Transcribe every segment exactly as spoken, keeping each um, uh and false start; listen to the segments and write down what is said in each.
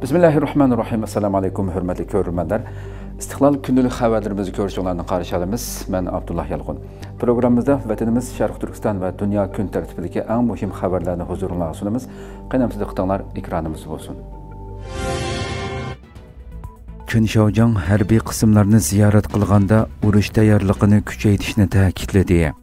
بىسمىللاھىررەھمانىررەھىم. ئەسسالامۇ ئەلەيكۇم، ھۆرمەتلىك كۆرۈرمەنلەر. ئىستىقلال كۈندىلىك خەۋەرلىرىمىزنى كۆرۈشۈڭلارنى قارشى ئالىمىز. مەن ئابدۇللا يالقۇن. پروگراممىمىزدا ۋەتىنىمىز شەرقىي تۈركىستان ۋە دۇنيا كۈن تەرتىپىدىكى ئەڭ مۇھىم خەۋەرلەرنى ھۇزۇرۇڭلارغا سۇنىمىز. قېنى ئەمىسە دىققىتىڭلار ئېكرانىمىزدا بولسۇن. چېن شياۋجياڭ ھەربىي قىسىملارنى زىيارەت قىلغاندا، ئۇرۇش تەييارلىقىنى كۈچەيتىشنى تەكىتلىدى.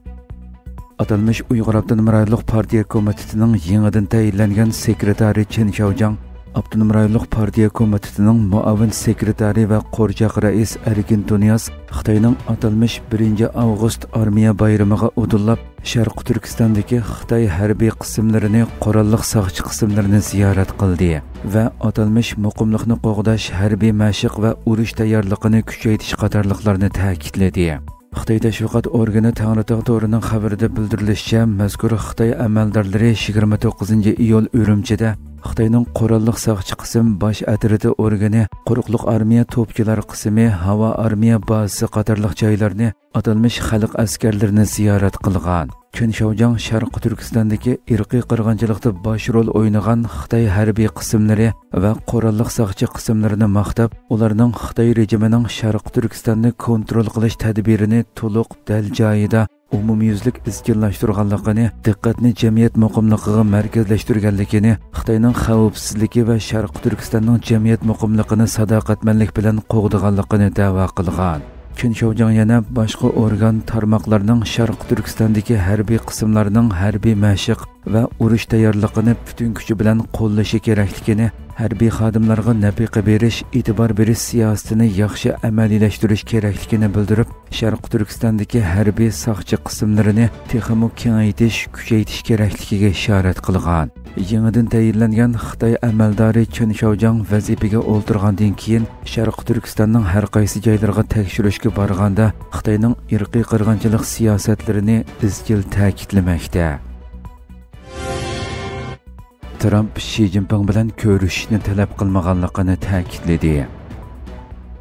ئاتالمىش ئۇيغۇر ئاپتونوم رايونلۇق پارتىيە كومىتېتىنىڭ يېڭىدىن تەيىنلەنگەن سېكرېتارى چېن شياۋجياڭ ئاپتونوم رايونلۇق پارتىيە كومىتېتىنىڭ مۇئاۋىن سېكرېتارى ۋە قورچاق رەئىس ئەركىن تۇنىياز خىتاينىڭ ئاتالمىش بىرىنچى ئاۋغۇست ئارمىيە بايرىمىغا ئۇدۇللاپ، شەرقىي تۈركىستاندىكى خىتاي ھەربىي قىسىملىرىنى، قوراللىق ساقچى قىسىملىرىنى زىيارەت قىلدى ۋە ئاتالمىش مۇقىملىقنى قوغداش، ھەربىي مەشىق ۋە ئۇرۇش تەييارلىقىنى كۈچەيتىش قاتارلىقلارنى تەكىتلىدى. خىتاي تەشۋىقات ئورگىنى تەڭرىتاغ تورىنىڭ خەۋىرىدە بىلدۈرۈلۈشىچە، مەزكۇر خىتاي ئەمەلدارلىرى يىگىرمە توققۇزىنچى ئىيۇل ئۈرۈمچىدە خىتاينىڭ قوراللىق ساقچى قىسىم باش ئەترىتى ئورگىنى، قۇرۇقلۇق ئارمىيە توپچىلار قىسمى، ھاۋا ئارمىيە بازىسى قاتارلىق جايلارنى، ئاتالمىش خەلق ئەسكەرلىرىنى زىيارەت قىلغان. چېن شياۋجياڭ شەرقىي تۈركىستاندىكى ئىرقىي قىرغىنچىلىقتا باش رول ئوينىغان خىتاي ھەربىي قىسىملىرى ۋە قوراللىق ساقچى قىسىملىرىنى ماختاپ، ئۇلارنىڭ خىتاي رېجىمىنىڭ شەرقىي تۈركىستاننى كونترول قىلىش تەدبىرىنى تولۇق، دەل جايىدا، ئومۇميۈزلۈك ئىزچىللاشتۇرغانلىقىنى، دىققەتنى جەمئىيەت مۇقىملىقىغا مەركەزلەشتۈرگەنلىكىنى، خىتاينىڭ خەۋپسىزلىكى ۋە شەرقىي تۈركىستاننىڭ جەمئىيەت مۇقىملىقىنى ساداقەتمەنلىك بىلەن قوغدىغانلىقىنى دەۋا قىلغان. چېن شياۋجياڭ يەنە باشقا ئورگان تارماقلارنىڭ شەرقىي تۈركىستاندىكى ھەربىي قىسىملارنىڭ ھەربىي مەشىق ۋە ئۇرۇش تەييارلىقىنى پۈتۈن كۈچى بىلەن قوللىشى كېرەكلىكىنى، ھەربىي خادىملارغا نەپىقە بېرىش، ئېتىبار بېرىش سىياسىتىنى ياخشى ئەمەلىيلەشتۈرۈش كېرەكلىكىنى بىلدۈرۈپ، شەرقىي تۈركىستاندىكى ھەربىي ساقچى قىسىملىرىنى تېخىمۇ كېڭەيتىش، كۈچەيتىش كېرەكلىكىگە ئىشارەت قىلغان. يېڭىدىن تەيىنلەنگەن خىتاي ئەمەلدارى چېن شياۋجياڭ ۋەزىپىگە ئولتۇرغاندىن كېيىن، شەرقىي تۈركىستاننىڭ ھەر قايسى جايلىرىغا تەكشۈرۈشكە بارغاندا، خىتاينىڭ ئىرقىي قىرغىنچىلىق سىياسەتلىرىنى ئىزچىل تەكىتلىمەكتە. ترامپ شى جىنپىڭ بىلەن كۆرۈشۈشنى تەلەپ قىلمىغانلىقىنى تەكىتلىدى.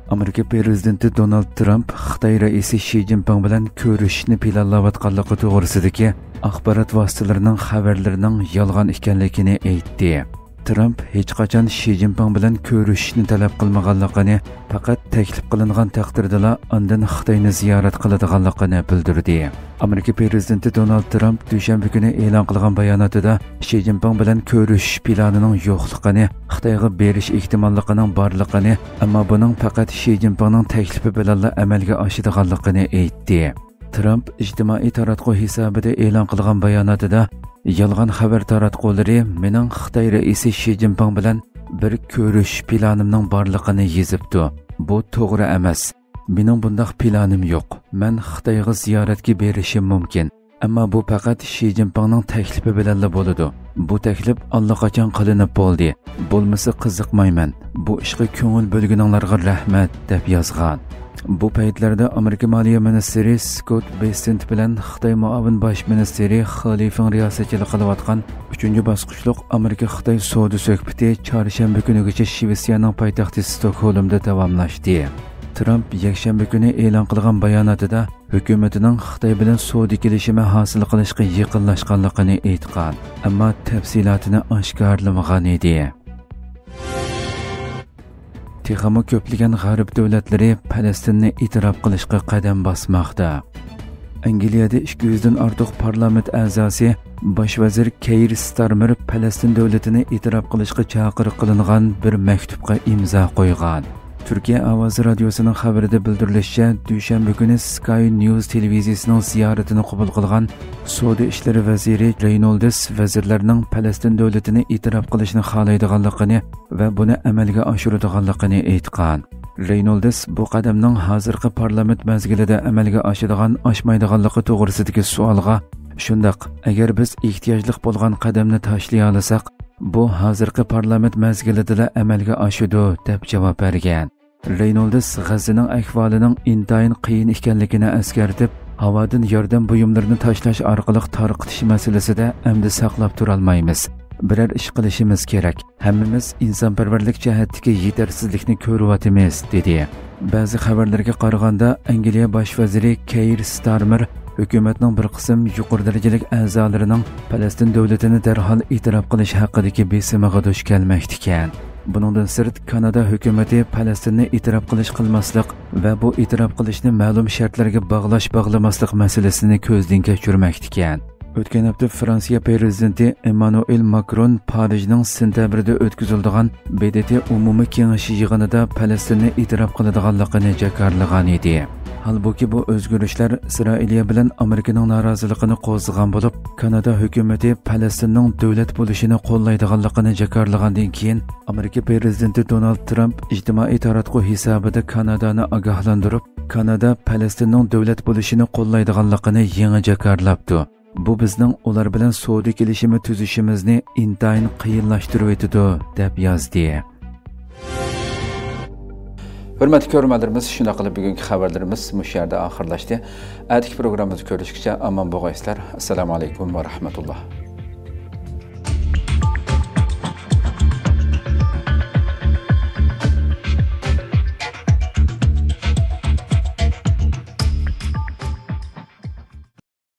ئامېرىكا پىرېزىدېنتى دونالد ترامپ خىتاي رەئىسى شى جىنپىڭ بىلەن كۆرۈشۈشنى پىلانلاۋاتقانلىقى توغرىسىدىكى ئاخبارات ۋاسىتىلىرىنىڭ خەۋەرلىرىنىڭ يالغان ئىكەنلىكىنى ئېيتتى. ترامپ ھېچقاچان شى جىنپىڭ بىلەن كۆرۈشۈشنى تەلەپ قىلمىغانلىقىنى، پەقەت تەكلىپ قىلىنغان تەقدىردىلا ئاندىن خىتاينى زىيارەت قىلىدىغانلىقىنى بىلدۈردى. ئامېرىكا پىرېزىدېنتى دونالد ترامپ دۈشەنبە كۈنى ئېلان قىلغان باياناتىدا شى جىنپىڭ بىلەن كۆرۈشۈش پىلانىنىڭ يوقلۇقىنى، خىتايغا بېرىش ئېھتىماللىقىنىڭ بارلىقىنى، ئەمما بۇنىڭ پەقەت شى جىنپىڭنىڭ تەكلىپى بىلەنلا ئەمەلگە ئاشىدىغانلىقىنى ئېيتتى. ترامپ ئىجتىمائىي تاراتقۇ ھېسابىدا ئېلان قىلغان باياناتىدا، يالغان خەۋەر تاراتقۇلىرى مېنىڭ خىتاي رەئىسى شى جىنپىڭ بىلەن بىر كۆرۈشۈش پىلانىمنىڭ بارلىقىنى يېزىپتۇ. بۇ توغرا ئەمەس. مېنىڭ بۇنداق پىلانىم يوق. مەن خىتايغا زىيارەتكە بېرىشىم مۇمكىن. ئەمما بۇ پەقەت شى جىنپىڭنىڭ تەكلىپى بىلەنلا بولىدۇ. بۇ تەكلىپ ئاللىقاچان قىلىنىپ بولدى. بولمىسا قىزىقمايمەن. بۇ ئىشقا كۆڭۈل بۆلگىنىڭلارغا رەھمەت، دەپ يازغان. بۇ پەيتلەردە ئامېرىكا مالىيە مىنىستىرى سكوت بېسسېنت بىلەن خىتاي مۇئاۋىن باش مىنىستىرى خې لىفېڭ رىياسەتچىلىك قىلىۋاتقان ئۈچىنچى باسقۇچلۇق ئامېرىكا-خىتاي سودا سۆھبىتى چارشەنبە كۈنىگىچە شىۋېتسىيەنىڭ پايتەختى ستوكھولمدا داۋاملاشتى. ترامپ يەكشەنبە كۈنى ئېلان قىلغان باياناتىدا، ھۆكۈمىتىنىڭ خىتاي بىلەن سودا كېلىشىمى ھاسىل قىلىشقا يېقىنلاشقانلىقىنى ئېيتقان، ئەمما تەپسىلاتىنى ئاشكارىلىمىغان ئىدى. تېخىمۇ كۆپلىگەن غەرب دۆلەتلىرى پەلەستىننى ئېتىراپ قىلىشقا قەدەم باسماقتا. ئەنگلىيەدە ئىككى يۈزدىن ئارتۇق پارلامېنت ئەزاسى باش ۋەزىر كېير ستارمېر پەلەستىن دۆلىتىنى ئېتىراپ قىلىشقا چاقىرىق قىلىنغان بىر مەكتۇپقا ئىمزا قويغان. تۈركىيە ئاۋازى رادىيوسىنىڭ خەۋىرىدە بىلدۈرۈلۈشىچە، دۈشەنبە كۈنى سكاي نيۇز تېلېۋىزىيىسىنىڭ زىيارىتىنى قوبۇل قىلغان سودا ئىشلىرى ۋەزىرى رەينولدس ۋەزىرلەرنىڭ پەلەستىن دۆلىتىنى ئېتىراپ قىلىشنى خالايدىغانلىقىنى ۋە بۇنى ئەمەلگە ئاشۇرىدىغانلىقىنى ئېيتقان. رەينولدس بۇ قەدەمنىڭ ھازىرقى پارلامېنت مەزگىلىدە ئەمەلگە ئاشىدىغان، ئاشمايدىغانلىقى توغرىسىدىكى سوئالغا، شۇنداق، ئەگەر بىز ئېھتىياجلىق بولغان قەدەمنى تاشلىيالىساق، بۇ ھازىرقى پارلامېنت مەزگىلىدىلا ئەمەلگە ئاشىدۇ، دەپ جاۋاب بەرگەن. رەينولدس غەززىنىڭ ئەھۋالىنىڭ ئىنتايىن قىيىن ئىكەنلىكىنى ئەسكەرتىپ، ھاۋادىن ياردەم بۇيۇملىرىنى تاشلاش ئارقىلىق تارقىتىش مەسىلىسىدە ئەمدى ساقلاپ تۇرالمايمىز. بىرەر ئىش قىلىشىمىز كېرەك. ھەممىمىز ئىنسانپەرۋەرلىك جەھەتتىكى يېتەرسىزلىكنى كۆرۈۋاتىمىز، دېدى. بەزى خەۋەرلەرگە قارىغاندا، ئەنگلىيە باش ۋەزىرى كېير ستارمېر ھۆكۈمەتنىڭ بىر قىسىم يۇقىرى دەرىجىلىك ئەزالىرىنىڭ پەلەستىن دۆلىتىنى دەرھال ئېتىراپ قىلىش ھەققىدىكى بېسىمىغا دۇچ كەلمەكتىكەن. بۇنىڭدىن سىرت، كانادا ھۆكۈمىتى پەلەستىننى ئېتىراپ قىلىش-قىلماسلىق ۋە بۇ ئېتىراپ قىلىشنى مەلۇم شەرتلەرگە باغلاش-باغلىماسلىق مەسىلىسىنى كۆزدىن كەچۈرمەكتىكەن. ئۆتكەن ھەپتە فرانسىيە پىرېزىدېنتى ئېممانۇئېل ماكرون پارىژنىڭ سېنتەبىردە ئۆتكۈزۈلىدىغان ب د ت ئومۇمىي كېڭىشى يىغىنىدا پەلەستىننى ئېتىراپ قىلىدىغانلىقىنى جاكارلىغان ئىدى. ھالبۇكى، بۇ ئۆزگىرىشلەر ئىسرائىلىيە بىلەن ئامېرىكىنىڭ نارازىلىقىنى قوزغىغان بولۇپ، كانادا ھۆكۈمىتى پەلەستىننىڭ دۆلەت بولۇشىنى قوللايدىغانلىقىنى جاكارلىغاندىن كېيىن، ئامېرىكا پىرېزىدېنتى دونالد ترامپ ئىجتىمائىي تاراتقۇ ھېسابىدا كانادانى ئاگاھلاندۇرۇپ، كانادا پەلەستىننىڭ دۆلەت بولۇشىنى قوللايدىغانلىقىنى يېڭى جاكارلاپتۇ. بۇ بىزنىڭ ئۇلار بىلەن سودا كېلىشىمى تۈزۈشىمىزنى ئىنتايىن قىيىنلاشتۇرۇۋېتىدۇ، دەپ يازدى. ھۆرمەتلىك كۆرۈرمەنلىرىمىز، شۇنداق قىلىپ بۈگۈنكى خەۋەرلىرىمىز مۇشۇ يەردە ئاخىرلاشتى. ئەتىكى پروگراممىمىزدا كۆرۈشكىچە ئامان بولغايسىلەر. ئەسسالامۇ ئەلەيكۇم ۋە رەھمەتۇللا.